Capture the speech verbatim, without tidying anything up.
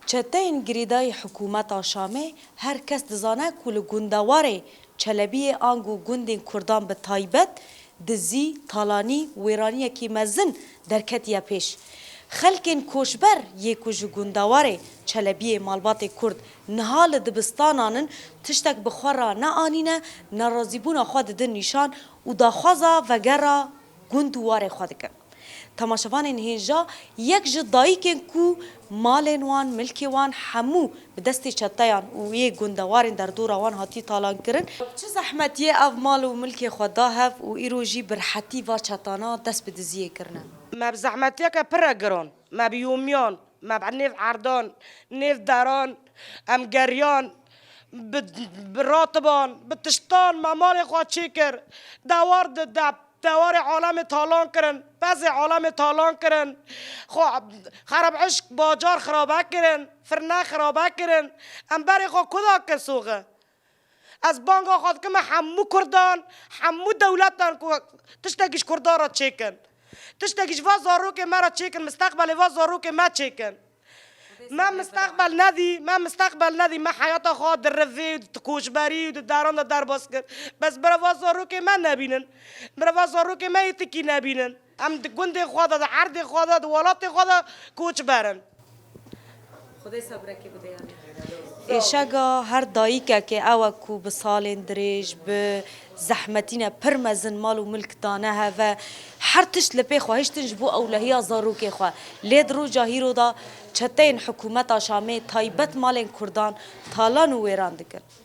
Çeteyên girêdayî hikûmeta Şamê her kes dizane ku li gundewarê Çelebiyê ango gundên Kurdan bi taybet dizî, talanî, wêraniyekî mezin derketiye pêş. Xelkên koçber yê ku ji gundewarê Çelebiyê malbatê Kurd niha li dibistanan in, tiştek bi xwe re neanîne, nerazîbûna xwe didin nîşan û daxwaza vegera gund û warê xwe dikin. Temaşevanên hêja yek ji dayikên ku malên wan, milkê wan hemû bi destê çeteyan û yê gundewarên derdora wan hatî talan kirin. Çi zehmetiyê ev mal û milkê xwe da hev û îro jî bi rehetî va çetana dest bi diziyê kirine. Me bi zehmetiyeke pir e giran, me bi yomiyan, me bi nêv erdan, nêv deran, em geriyan, bi, bi ratiban, bi tiştan me malê xwe çêkir. Dewar di dep, dewarê alemê talan kirin, pezê alemê talan kirin. Xwe xerab eşk bacar xirabe kirin, firne xirabe kirin. Em berê xwe kuda kin soxi. Ez banga xwe dikim hemû Kurdan, hemû dewletan ku tiştekî ji Kurdan re çêkin. Tiştekî ji va zarokê me re çêkin, misteqbelê va zarokê me çêkin. Me misteqbel nedî, me misteqbel nedî, me heyata xwe di rivê û di koçberî û di deran de derbas kir. Bes bireva zarokê me nebînin. Bireva zarokê me yê tikî nebînin. Em di gundê xwe de, di erdê xwe de, di welatê xwe de koçber in. Xwedê sebrekê bide yanî. Êşega her dayikekê ew e ku bi salên dirêj, bi zehmetîne pir mezin mal û milk dane heve. Her tişt li pê xwe hiştin ji bo ewlehiya zarokê xwe. Lê di roja hîro de çeteyên hikûmeta Şamê taybet malên Kurdan talan û wêran dikin.